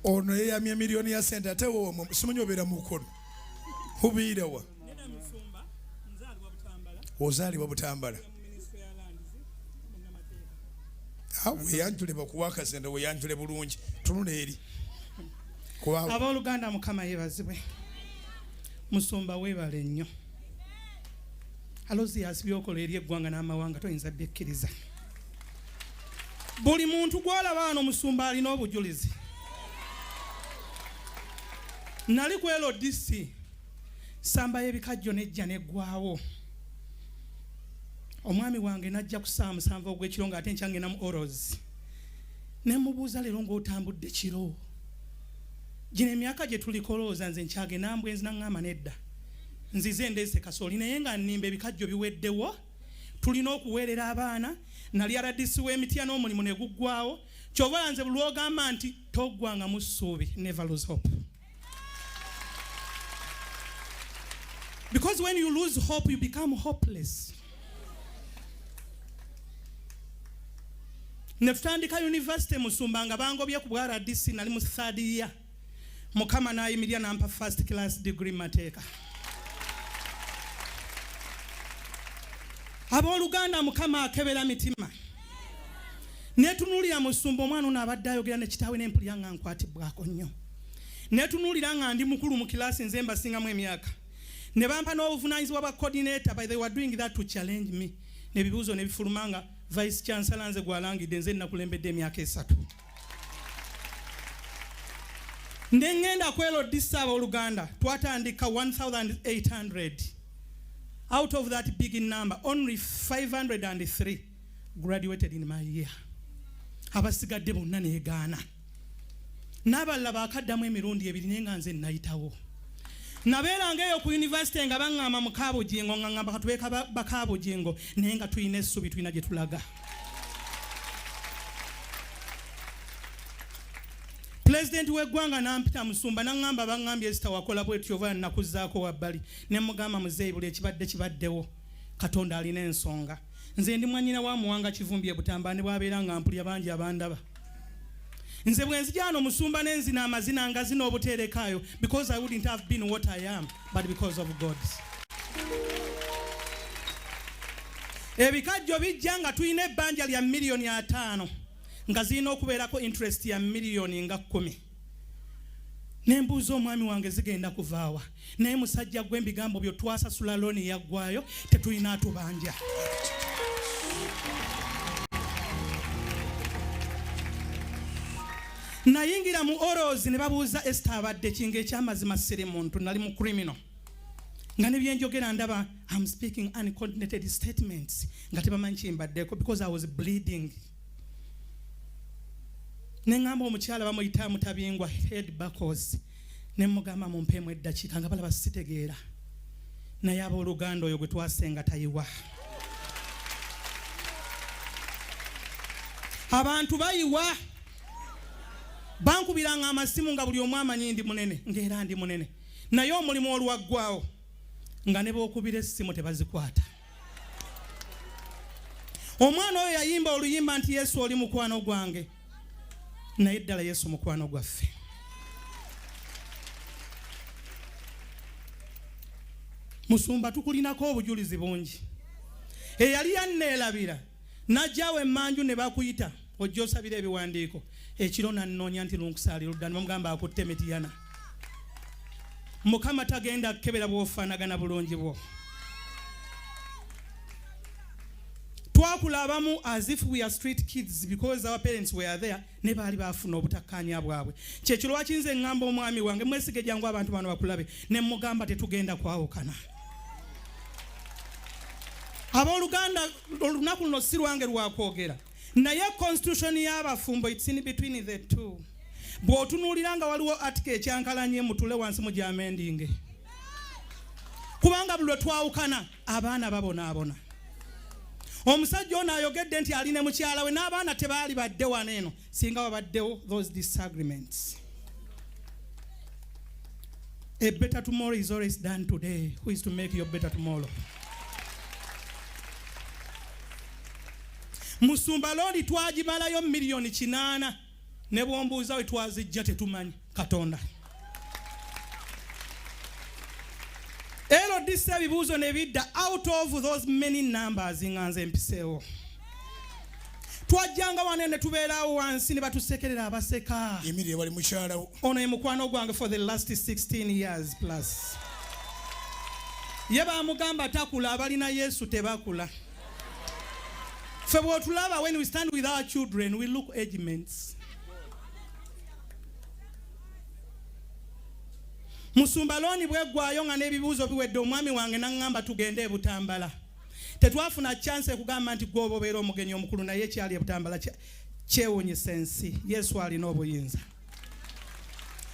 Ono yeyamye miliyoni ya sente ate wowe simanyi obeera mukono obeerawa? Ozaalibwa Butambala. Weyanjule bakuwa akasente, weyanjule bulungi, tunula eri. Abooluganda, Mukama yeebazibwe. Musumba, weebale nnyo. Alozias, byokola eri eggwanga n'amawanga toyinza byekkiriza. Buli muntu gw'olaba wano, musumba, alina obujulizi. Nali ku LDC, samba y'ebikajjo nejja neggwawo. Omwami wange najja ku ssaawa 7 ogw'ekiro, ng'ate nkyangenda mu oros. Ne mubuuza, "Leero ng'otambudde kiro, gino emyaka gye tulikolooza, nze nkyagenda mbwenzi?" Naŋŋamba, "Nedda, nzize ndeese kasooli." Naye nga nnimba, ebikajjo biweddewo, tulina okuweerera abaana. Nali RDC w'emitya n'omulimu ne guggwawo. Kyova nze buli lwogamba nti toggwangamu ssuubi, never lose hope, because when you lose hope, you become hopeless. Ne tutandika university, musumba, nga bangobye ku bwa RDC. Nali mu third year, Mukama n'ayimirira nampa first class degree mateeka. Abooluganda, Mukama akebera mitima. Netunuulira musumba, omwana ono abadde ayogera ne kitaawe, nempulira nga nkwatibwako nnyo. Netunuulira nga ndi mukulu mu kilaasi, nze mbasingamu emyaka, ne bampa n'obuvunaanyizibwa bwa coordinator. By they were doing that to challenge me. Nebibuuzo ne bifuluma nga vice chancellor nze gwalangidde, nze nakulembedde emyaka 3. Ne ŋŋenda ku LDC, abooluganda, twatandika 1800. Out of that big number, only 503 graduated in my year. Abasigadde bonna neegaana, n'abalala baakaddamu emirundi ebiri, naye nga nze nayitawo. Nabeeranga eyo ku university nga baŋŋamba mukaabujingo, nga ŋŋamba katubeeka bakaabujingo, naye nga tulina essubi, tulina gye tulaga. Pulezidenti w'eggwanga nampita, musumba, naŋŋamba, "Baŋŋambye Esita wakola bwetyo, ova nakuzzaako wabbali." Ne mugamba, "Muzeeyi, buli ekibadde kibaddewo, Katonda alina ensonga. Nze ndi mwanyina wa Muwanga Kivumbi e Butamba, ne bwabeera nga mpulya bangi abandaba. Nze bwe nzija wano, musumba, nenzina amazina nga zina obuteerekaayo, because I wouldn't have been what I am but because of God." Ebikajjo bijja nga tulina ebbanja lya miliyoni 50, nga zirina okubeerako interest ya miliyoni nga 10. Nembuuza omwami wange, "Zigenda kuvaawa?" Naye musajja gwe, embigambo byo, twasasula looni, yaggwayo, tetulina atubanja. Nayingira mu oros ne babuuza, "Esita abadde kinga?" Ekyamazima siri muntu, nali mu criminal, nga ne byenjogera ndaba I'm speaking uncoordinated statements, nga tebamanyi kimbaddeko, because I was bleeding. Neŋŋamba omukyala bamuyita Mutabingwa, head bacos, ne mugamba, "Mumpeemu eddakiika," nga balaba sitegeera. Naye abooluganda, oyo gwe twasenga tayiwa. Abantu bayiwa. Bankubiranga amasimu nga buli omu amanyi ndi munene, ng'era ndi munene, naye omulimu olwaggwawo nga ne bookubira essimu tebazikwata. Omwana oyo yayimba oluyimba nti, "Yesu oli mukwano gwange," naye ddala Yesu mukwano gwaffe. Musumba, tukulinako obujulizi bungi. Eyali yanneerabira najjawo emmanju ne bakuyita ojja osabira ebiwandiiko ekiro, nannoonya nti lunkusaali ludda, ne bamugamba akutte Mitiyana. Mukama tagenda kukebera bw'ofaanagana bulungi bwo. Twakula abamu as if we are street kids because our parents were there, ne baali baafuna obutakkaanya bwabwe. Kyekyo lwaki nze ŋŋamba omwami wange, mwesige, jangu abantu bano bakulabe, ne mugamba tetugenda kwawukana. Abooluganda, olunaku luno si lwange lwakwogera, naye constitution y'abafumbo, it's in between the two. Bw'otunuulira nga waliwo article ekyankalanye, mutule wansi mugyamendinge, kubanga buli lwe twawukana abaana babonaabona. Omusajja ono ayogedde nti ali ne mukyala we n'abaana tebaali badde wano eno singa wabaddewo those disagreements. A better tomorrow is always done today. Who is to make your better tomorrow? Musumba, looni twagimalayo miliyoni 8 Ne bw'ombuuza we twazijja tetumanyi. Katonda. LDC ebibuuzo ne bidda out of those many numbers nga nze mpiseewo. Twajjanga wano ne tubeerawo wansi ne batusekerera abaseka. Yimirire wali mukyalawo. Ono ye mukwano gwange for the last 16 years plus. Ye bamugamba takula, abalina Yesu tebakula. Ffe bw'otulaba, when we stand with our children, we look age mates. Musumba, loan bweggwayo nga n'ebibuuzo biwedde, omwami wange n'aŋŋamba tugende e Butambala. Tetwafuna chance ekugamba nti gwoba obeera omugenyi omukulu, naye ekyali e Butambala kyewuunyisa ensi. Yesu alina obuyinza.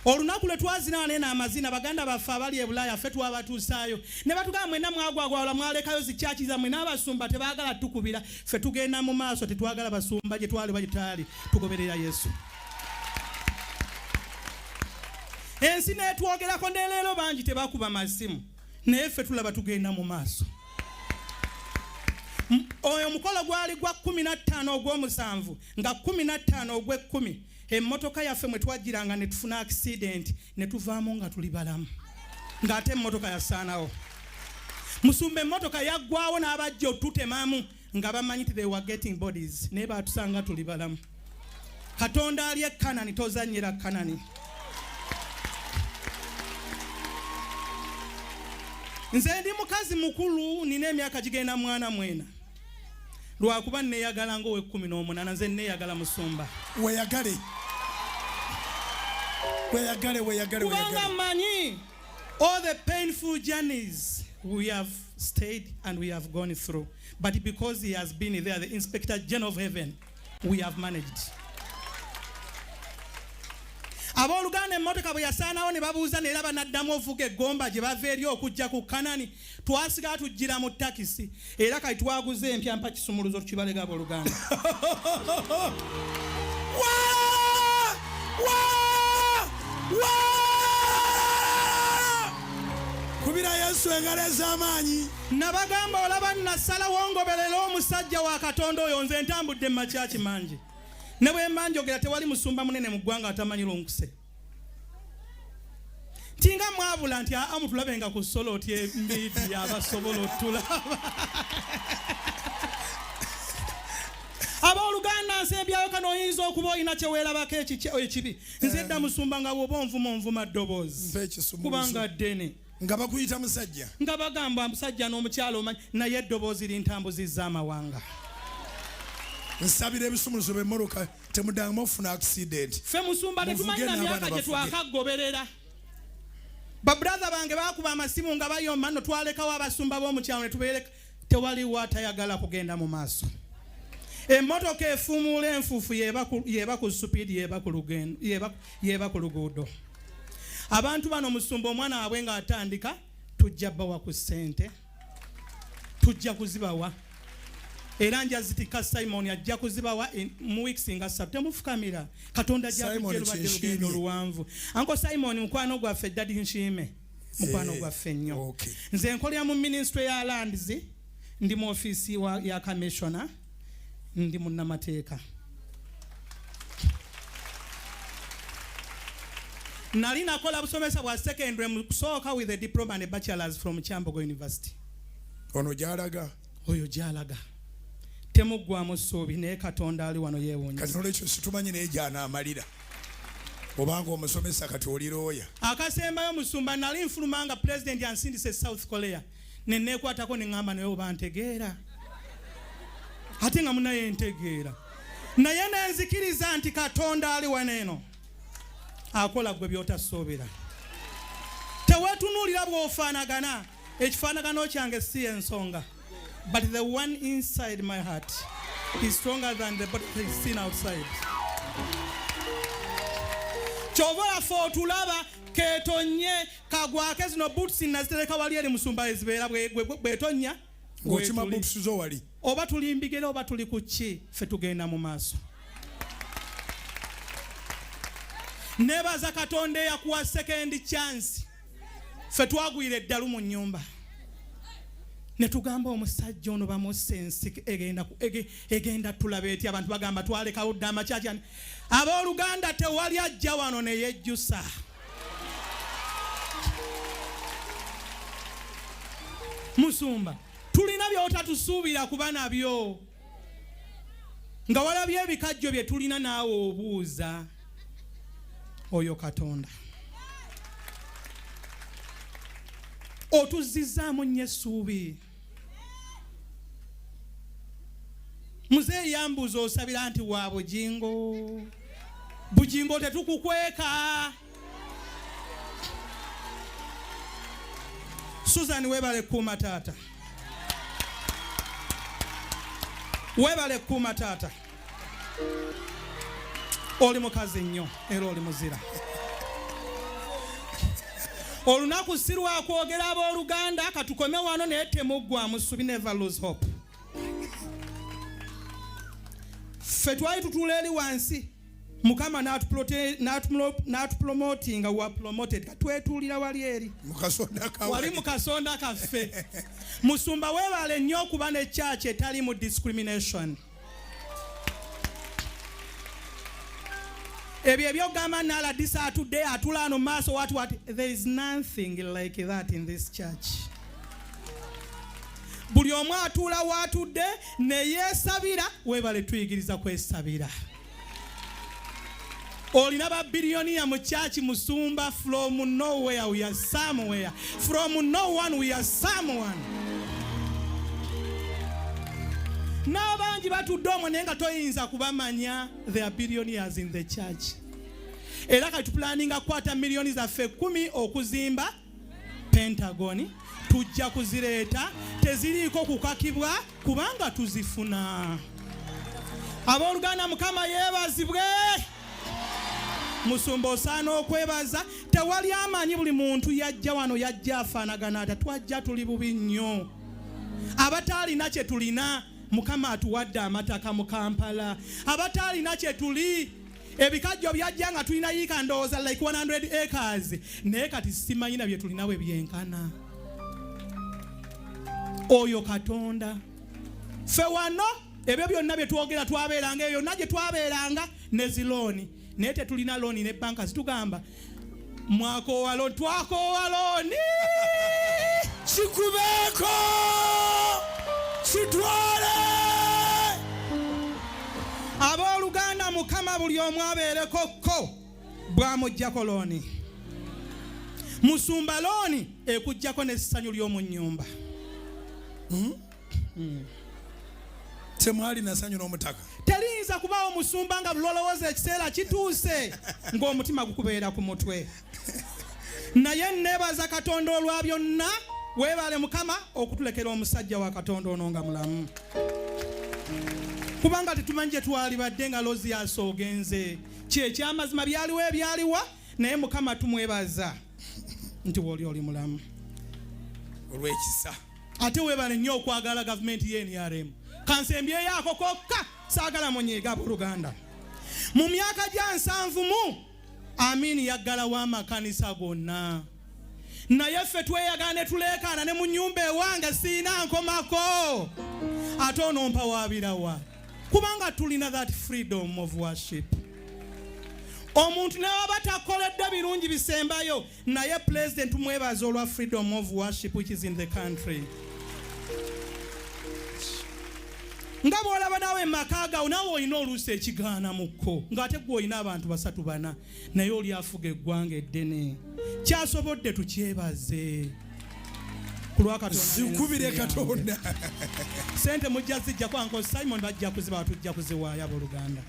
Olunaku lwe twazina nene amazina, baganda baffe abali e Bulaaya ffe twabatuusaayo ne batugamba, mwenna mwagwagwala, mwalekayo zikyaki zammwe n'abasumba tebaagala tukubira. Ffe tugenda mu maaso, tetwagala basumba, gye twali ba gye twali tugoberera Yesu. Ensi n'etwogerako ne leero bangi tebakuba masimu, naye ffe tulaba tugenda mu maaso. Oyo omukolo gwali gwa 15 ogw'omusanvu nga 15 ogw'ekkumi. Emmotoka yaffe mwe twagiranga ne tufuna accident ne tuvaamu nga tuli balamu, ng'ate emmotoka yasaanawo. Musumba, emmotoka yaggwawo n'abajja otutemamu nga bamanyi nti they were getting bodies, naye batusanga tuli balamu. Katonda ali e Kanani, tozannyira Kanani. Nze ndi mukazi mukulu, nina emyaka gigenda 44, lwakuba neeyagala ng'ow'e18. Nze neeyagala, musumba. Weyagale, weyagale, weyagale. Kubanga Weyagale. Mmanyi all the painful journeys we have stayed and we have gone through, but because he has been there, the Inspector General of heaven, we have managed. Abooluganda, emmotoka bwe yasaanawo ne babuuza neera banaddamu ovuga eggomba gye bava eri okujja ku Kanani, twasigala tujjira mu takisi, era kati twaguze empya. Mpa kisumuluzo tukibalega, abooluganda. Wa! Wa! Wa! Kubira Yesu engalo ez'amaanyi. Nabagamba, olaba nasalawo ngoberera omusajja wa Katonda oyo. Nze ntambudde mu makyaki mangi, ne bwe mba njogera tewali musumba munene mu ggwanga atamanyi Lunkuse. Nti nga mwabula nti aa mutulabenga ku Soroti embiidi abasobola otulaba. Abooluganda, nsembyayo kano. Oyinza okuba olina kyeweerabako ekibi. Nze dda, musumba, nga bw'oba onvuma, onvuma ddoboozi Mpa ekisumuluzo. kubanga ddene. Nga bakuyita musajja. Nga bagamba musajja n'omukyalo omanyi, naye eddoboozi lintambuzizza amawanga. Nsabira ebisumuluzo b'emmotoka, temuddangamu okufuna accident. Ffe, musumba, Muvuge tetumanyi na n'abaana myaka gye bavuge. twakagoberera. Baburatha bange bakuba amasimu nga bayomba nno twalekawo abasumba b'omukyalo ne tubeereka. Tewaliwo atayagala kugenda mu maaso. Emmotoka efuumuula enfuufu yeba ku speed, yeba ku lugendo, yeba ku luguudo. Abantu bano, musumba, omwana waabwe ng'atandika, tujja bawa ku ssente, tujja kuzibawa, era nja zitikka. Simon ajja kuzibawa mu weeks nga 3. Temufukamira, Katonda ajja Simon kujja lubadde lugendo Kinshimye. luwanvu. Uncle Simon mukwano gwaffe, Daddy Nshime mukwano gwaffe nnyo. Nze nkolera mu ministry ya lands, ndi mu ofiisi ya commissioner, ndi munnamateeka. Nali nakola busomesa bwa secondary mu kusooka with a diploma and a bachelors from Kyambogo University. Ono gy'alaga. Oyo gyalaga. Temuggwamu ssuubi, naye Katonda ali wano, yeewuunya. Kati nolwekyo situmanyi naye gy'anaamalira, obanga omusomesa kati oli looya. Akasembayo, musumba, nali nfuluma nga pulezidenti ansindise South Korea, neneekwatako ne ŋŋamba, naye oba ntegeera? Ate nga munaye ntegeera, naye nenzikiriza nti Katonda ali wano eno akola gwe byotasuubira. Teweetunuulira bw'ofaanagana. Ekifaanagano kyange si ensonga, but the one inside my heart is stronger than the body that is seen outside. Kyova olaffe otulaba ketonye kagwake. Zino boots nazitereka wali eri, musumba, ezibeera bwetonya. Ng'okima Bwetuli. Boots zo wali. Oba tuli mbigere oba tuli ku ki, ffe tugenda mu maaso. Nebaza Katonda eyakuwa second chance. Ffe twagwira eddalu mu nnyumba. Ne tugamba omusajja ono bamusse, ensi egenda tulaba eti? Abantu bagamba twalekawo dda amakyaki. Abooluganda, tewali ajja wano ne yejjusa. Musumba, tulina by'otatusuubira kuba nabyo. Nga walabye ebikajjo bye tulina, naawe obuuza oyo Katonda. Otuzzizaamu nnyo essuubi. Muzeeyi yambuuza, osabira nti wa Bugingo? Bugingo, tetukukweka. Susan, webale kuuma taata, webale kuuma taata. Oli mukazi nnyo era oli muzira. Olunaku si lwakwogera, abooluganda, katukome wano, naye temuggwamu ssubi. Never lose hope. Ffe twali tutuula eri wansi, Mukama n'atupromotinga. Wa promoted, katwetuulira wali eri wali mu kasonda kaffe. Musumba, weebale nnyo okuba ne church etali mu discrimination. Ebyo ebyogamba naladisa atudde atula ano maaso, what what, there is nothing like that in this church. Buli omu atuula waatudde neyeesabira. Weebale tuyigiriza kwesabira. Olina babillionaire mu church, musumba. From nowhere we are somewhere, from no one we are someone. N'abangi batudde omwo naye nga toyinza kubamanya. There are billionaires in the church. Era kati tuplanninga kukwata miliyoni zaffe 10 okuzimba Pentagon. Tujja kuzireeta, teziriiko kukakibwa kubanga tuzifuna. Abooluganda, Mukama yeebazibwe. Musumba, osaana okwebaza. Tewali amanyi buli muntu yajja wano yajja afaanagana ata. Twajja tuli bubi nnyo, abataalina kye tulina. Mukama atuwadde amataka mu Kampala. Abataalina kye tuli, ebikajjo byajja nga tulina yiika ndowooza like 100 acres, naye kati simanyi na bye tulina bwe byenkana. Oyo Katonda. Ffe wano ebyo byonna bye twogera, twabeeranga eyo yonna gye twabeeranga ne zilooni, naye tetulina looni. Ne banka zitugamba mwakoowa looni. Twakoowa looni. Kikubeeko, kitwale. Abooluganda, Mukama buli omu abeereko ko bw'amuggyako looni. Musumba, looni ekugjako n'essanyu ly'omu nnyumba. Temwalina ssanyu n'omutaka. Teriyinza kubaawo, musumba, nga lolowooza ekiseera kituuse ng'omutima gukubeera ku mutwe. Naye neebaza Katonda olwa byonna. Weebale Mukama okutulekera omusajja wa Katonda ono nga mulamu, kubanga tetumanyi gye twalibadde nga Lozias ogenze. Kyekyamazima, byaliwo ebyaliwa, naye Mukama tumwebaza nti wooli oli mulamu olw'ekisa. Ate weebale nnyo okwagala gavumenti ye NRM. Kansembyeyo kokka, saagala munyiiga, abooluganda. Mu myaka gya 70 mu Amini yaggalawo amakanisa gonna, naye ffe tweyagala ne tuleekaana. Ne mu nnyumba ewange siina nkomako, ate onompa waabirawa? Kubanga tulina that freedom of worship. Omuntu newaba takoledde birungi bisembayo, naye President tumwebaza olwa freedom of worship which is in the country. Nga bw'olaba naawe maka gawo, naawe olina oluusi ekigaana mukko, ng'ate gwe olina abantu basatu bana, naye oli afuga eggwanga eddene kyasobodde. Tukyebaze ku lwa Katonda Zikubire n'ensi yange. Katonda. Sente mujja zijjako, Uncle Simon bajja kuziba, tujja kuziwaayo. Abooluganda.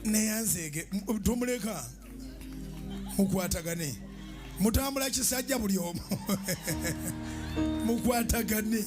Neyanzeege, tumuleka mukwatagane, mutambula kisajja, buli omu mukwatagane.